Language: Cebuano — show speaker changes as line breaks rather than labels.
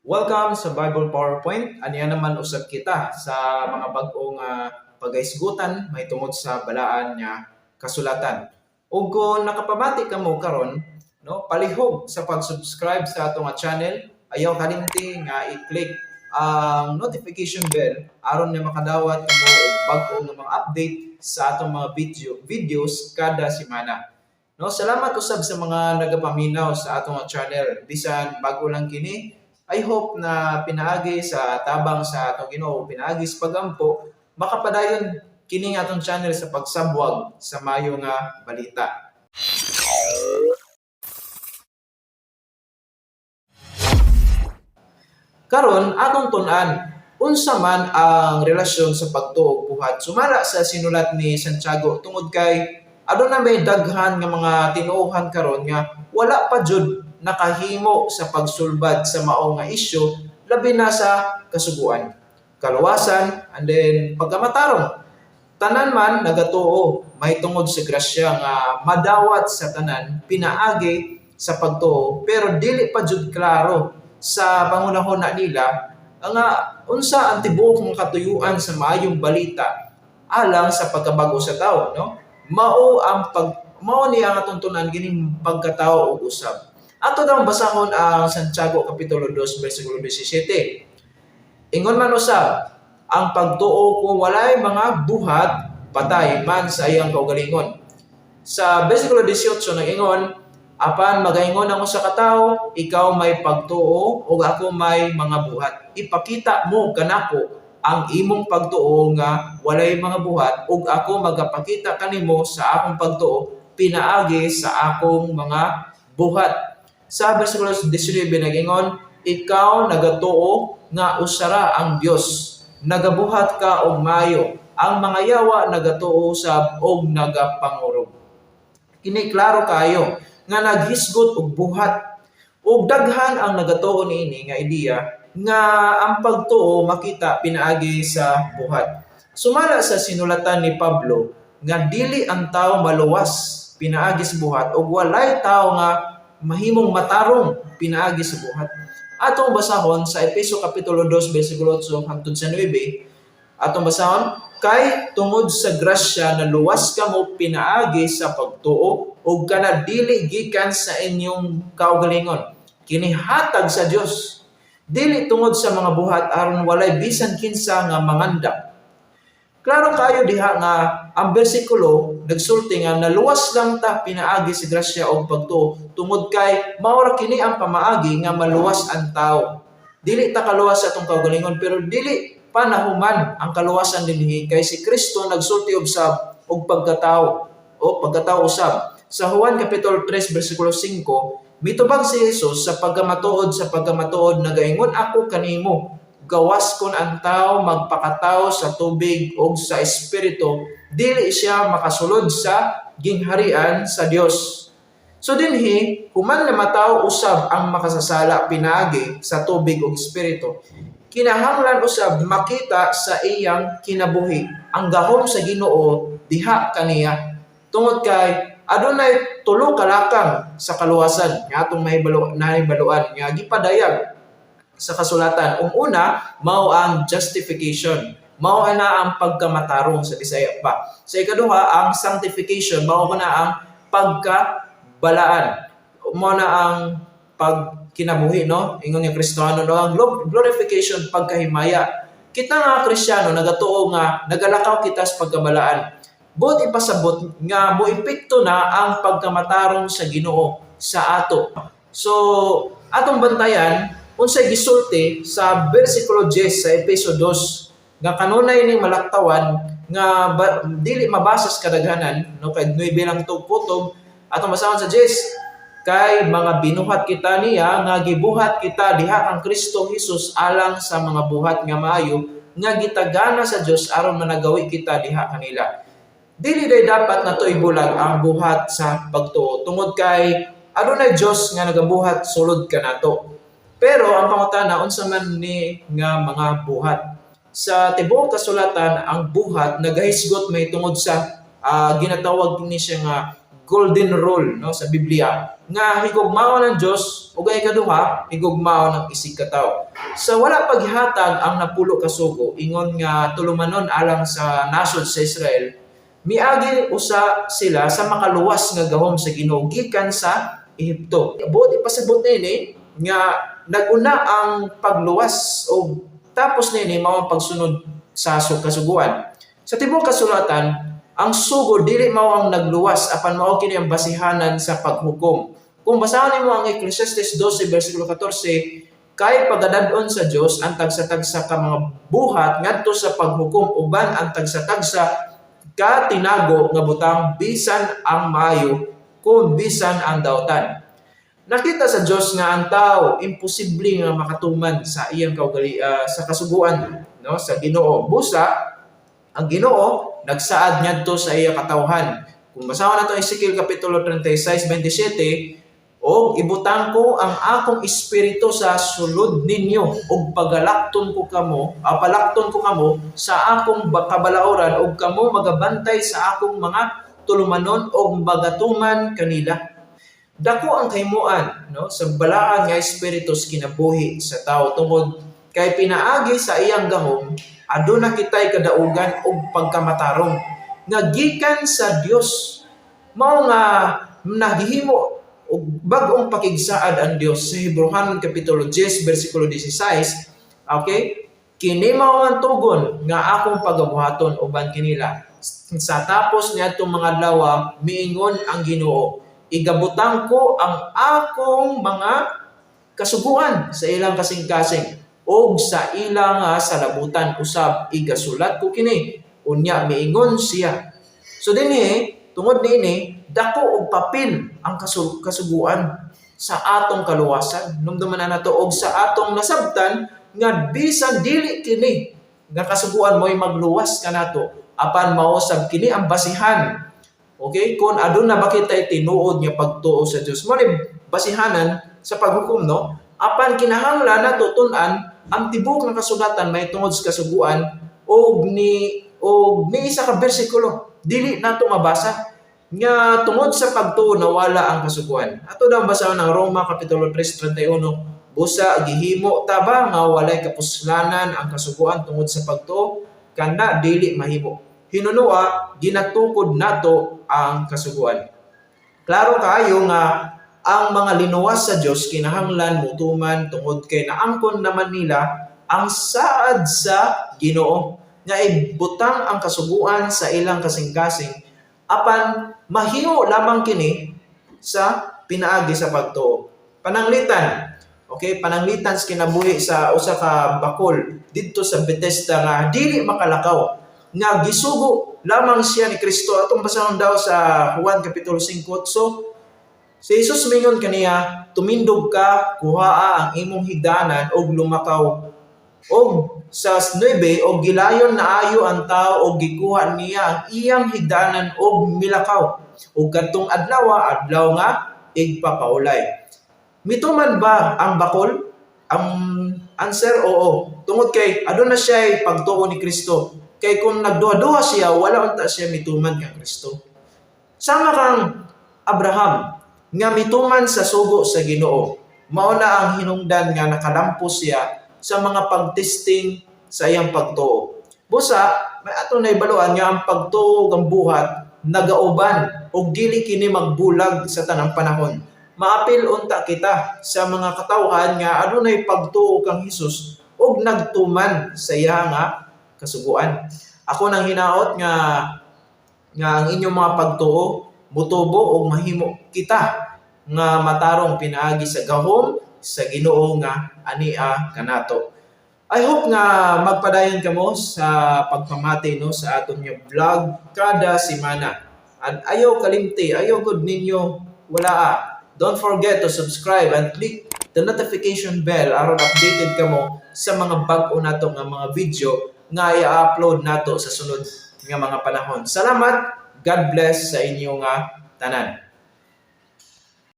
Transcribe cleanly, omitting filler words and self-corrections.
Welcome sa Bible PowerPoint. Aniya naman usab kita sa mga bag-ong pagahisgutan mahitungod sa balaan nga kasulatan. Ug kung nakapamati kamo karon, no, palihog sa pag-subscribe sa atong nga channel, ayaw kalimti nga i-click ang notification bell aron nga makadawat kamo og bag-o nga mga update sa atong mga videos kada semana. No, salamat usab sa mga nagapaminaw sa atong nga channel. Bisan bago lang kini, I hope na pinaagi sa tabang sa atong Ginoo, pinaagi sa pagampo, makapadayon kini nga atong channel sa pagsabwag sa mayo nga balita. Karon atong tun-an unsa man ang relasyon sa pagtuo ug buhat sumala sa sinulat ni Santiago, tungod kay aduna may daghan nga mga tinuohan karon nga wala pa jud nakahimo sa pagsulbad sa mao nga isyu, labi na sa kasuguan, kaluwasan, and then pagkamatarong. Tanan man nagatuo mahitungod sa grasya nga madawat sa tanan pinaagi sa pagtuo, pero dili pa jud klaro sa pangunahon na nila nga unsa ang tibuok nga katuyuan sa maayong balita alang sa pagkabago sa tao, no? Mao ni ang atong tun-an kining pagkatao ug usab. Ato daw basahon ang Santiago kapitulo 2 bersikulo 17. Ingon man usab, ang pagtuo kung walay mga buhat, patay man sa iyang kaugalingon. Sa bersikulo 18 nag-ingon, apan magaingon ang usa ka tawo, ikaw may pagtuo ug ako may mga buhat. Ipakita mo kanako ang imong pagtuo nga walay mga buhat, ug ako magapakita kanimo sa akong pagtuo pinaagi sa akong mga buhat. Sa bersikulo 19 nag-ingon, ikaw nagatuo nga usara ang Dios, nagabuhat ka og maayo. Ang mga yawa nagatuo sab og nagapangurog. Kini klaro kayo nga naghisgot og buhat. Ug daghan ang nagatuo niini nga ideya nga ang pagtuo makita pinaagi sa buhat. Sumala sa sinulatan ni Pablo nga dili ang tao maluwas pinaagi sa buhat ug walay tao nga mahimong matarong pinaagi sa buhat. Atong basahon sa Efeso kapitulo 2 bersikulo 8 hangtod sa 9. Atong basahon, kay tungod sa grasya naluwas kamo pinaagi sa pagtuo, ug kana dili gikan sa inyong kaugalingon. Kini hatag sa Dios. Dili tungod sa mga buhat aron walay bisan kinsa nga mangandam. Klaro kayo diha nga ang bersikulo nagsulti nga naluwas lang ta pinaagi sa grasya og pagtuo, tungod kay mao ra kini ang pamaagi nga maluwas ang tao. Dili ta kaluwas sa atong kaugalingon, pero dili pa nahuman ang kaluwasan dinhi kay si Kristo nagsulti og sab og pagkatao o pagkatao usab. Sa Juan kapitulo 3 bersikulo 5, mitubag si Jesus, sa pagkamatuod nagaingon ako kanimo, gawas kon ang tao magpakatao sa tubig og sa espiritu, dili siya makasulod sa gingharian sa Dios. So dinhi, human na matawo usab ang makasasala pinaagi sa tubig ug espiritu, kinahanglan usab makita sa iyang kinabuhi ang gahom sa Ginoo diha kaniya. Tungod kay adunay tulo ka lakang sa kaluwasan nga atong mahibalo nahibaluan nga gipadayag sa kasulatan. Ang una, mao ang justification. Mao na ang pagkamatarong sa Bisaya pa. Sa ikaduha, ang sanctification, mao na ang pagkabalaan. Mao na ang pagkinabuhi, no? Ingon nga Kristiyano, no? Ang glorification, pagkahimaya. Kita nga Kristiyano, nagatuo nga nagalakaw kita sa pagkabalaan. Buot ipasabot nga moepekto na ang pagkamatarong sa Ginoo sa ato. So, atong bantayan unsay gisulti sa bersikulo 10 sa Efeso 2 nga kanunay ning malaktawan nga dili mabasa sa kadaghanan, no, kay 9 lang tug kutob. Atong basahon sa 10, kay mga binuhat kita niya nga gibuhat kita diha kang Kristo Jesus alang sa mga buhat nga maayo nga gitagana sa Dios aron managawi kita diha kanila. Dili day dapat nato ibulag ang buhat sa pagtuo tungod kay adunay Dios nga nagabuhat sulod kanato. Pero ang pangutana, unsa man ni nga mga buhat? Sa tibuok kasulatan, ang buhat nagahisgot may tungod sa ginatawag ni siya nga golden rule, no, sa Biblia nga higugmaon ang Dios ug ang ikaduha, higugmaon ang isig katawo. Sa wala paghatag ang 10 ka sugo ingon nga tulumanon alang sa nasod sa Israel, miagi usa sila sa makaluwas nga gahom sa Ginoo gikan sa Ehipto. Buot ipasabot niini nga naguna ang pagluwas o tapos niini mao ang pagsunod sa kasuguan. Sa tibuok kasulatan, ang sugo dili mao ang nagluwas apan mao kini ang basihanan sa paghukom. Kung basahon nimo ang Ecclesiastes 12 versikulo 14, kay pagadad-on sa Dios ang tagsa-tagsa ka mga buhat ngadto sa paghukom uban ang tagsa-tagsa ka tinago nga butang, bisan ang maayo kon bisan ang dautan. Nakita sa Dios nga ang tao imposible nga makatuman sa iyang kaugali sa kasuguan, no, sa Ginoo. Busa ang Ginoo nagsaad ngadto sa iya katawhan. Kung basahon nato Ezekiel kapitulo 36:27, "Og ibutang ko ang akong espiritu sa sulod ninyo ug pagalakton ko kamo, palakton ko kamo sa akong kabalaoran ug kamo magabantay sa akong mga tulumanon ug magatuman kanila." Dako ang kahimuan, no, sa balaan nga espiritu sa kinabuhi sa tao tungod kay pinaagi sa iyang gahom aduna kitay kadaugan ug pagkamatarong nga gikan sa Dios. Mao nga nagihimo og bag-ong pakigsaad ang Dios sa Hebreohanon kapitulo 10 bersikulo 16. Okay, "Kini mao ang tugon nga akong pagabuhaton uban kanila sa tapos niadtong mga adlaw, miingon ang Ginoo. Igabutang ko ang akong mga kasuguan sa ilang kasing-kasing og sa ilang salabutan usab igasulat ko kini. Unya miingon siya." So dinhi, tungod niini, dako og papel ang kasuguan sa atong kaluwasan. Numduman na nato og sa atong nasabtan nga bisan dili kini nga kasuguan mo'y magluwas kanato, apan mao sab kini ang basihan. Okay, kung aduna ba kitay tinuod nga pagtuo sa Dios. Mo ni basihanan sa paghukom, no? Apan kinahanglan nato tun-an ang tibuok nga kasulatan may tungod sa kasuguan og ni isa ka bersikulo dili nato mabasa nga tungod sa pagtuo nawala ang kasuguan. Ato daw basahon ang Roma kapitulo 3:31, "Busa gihimo ta ba nga walay kapuslanan ang kasuguan tungod sa pagtuo? Kana dili mahimo. Hinunua ginatukod nato ang kasuguan." Klaro kaayo nga ang mga linuwas sa Dios kinahanglan mutuman tungod kay naangkon naman nila ang saad sa Ginoo nga ibutang ang kasuguan sa ilang kasing-kasing, apan mahimo lamang kini sa pinaagi sa pagtuo. Pananglitan, okay, pananglitan sa kinabuhi sa usa ka bakol didto sa Bethesda nga dili makalakaw nga gisugo lamang siya ni Kristo. Atong basahon daw sa Juan kapitulo 5. So si Jesus mingon kaniya, "Tumindog ka, kuhaa ang imong higdanan ug lumakaw." Og sa 9, "Og gilayon naayo ang tao og gikuha niya ang iyang higdanan og milakaw. Ug kadtong adlaw, adlaw nga igpapaulay." Mituman ba ang bakol? Ang answer, oo. Tungod kay aduna siya pagtuo ni Kristo. Kay kung nagduha-duha siya, wala unta siya mituman kang Kristo. Sama kang Abraham nga mituman sa sugo sa Ginoo. Mao na ang hinungdan nga nakalampos siya sa mga pagtesting sa iyang pagtuo. Busa, may ato na ibaluan nga ang pagtuo ug ang buhat nagauban ug dili kini magbulag sa tanang panahon. Maapil unta kita sa mga katawhan nga adunay pagtuo kang Hesus ug nagtuman sa iya nga kasuguan. Ako nang hinaot nga ang inyong mga pagtuo mutubo ug mahimo kita nga matarong pinaagi sa gahom sa Ginoo nga ania kanato. I hope nga magpadayon kamo sa pagpamati, no, sa aton nga vlog kada semana. And ayaw kalimti, ayaw gud ninyo wala ah. Don't forget to subscribe and click the notification bell aron updated kamo sa mga bag-o nato nga mga video nga i-upload nato sa sunod nga mga panahon. Salamat. God bless sa inyo nga tanan.